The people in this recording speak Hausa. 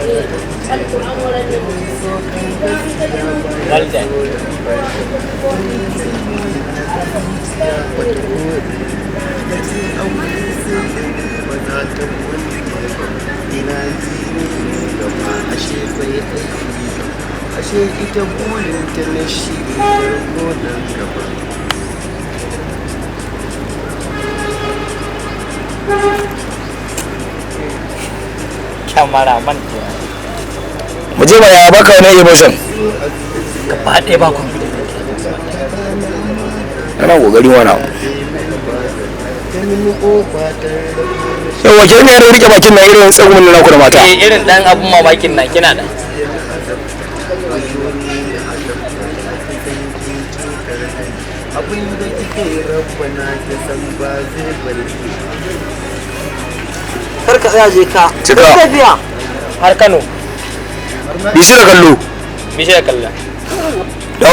Well done. Ashe ita burin ta na shi gonan gaba. Kyamara man kenan. Mu je ba ya baka wani emotion. Gaba ɗaya ba confidence. Kana kokari wani abu. Yawa ke ne rike bakin nan irin tsagumin nan naku da mata. Eh, irin dan abun mamakin nan kina da. Abin da kike rabbana ta san ba zai bar ki. Kar ka tsaya, je ka. Cika. Tafiya. Har Kano. Bi shi da kallo. Bishi da kallon.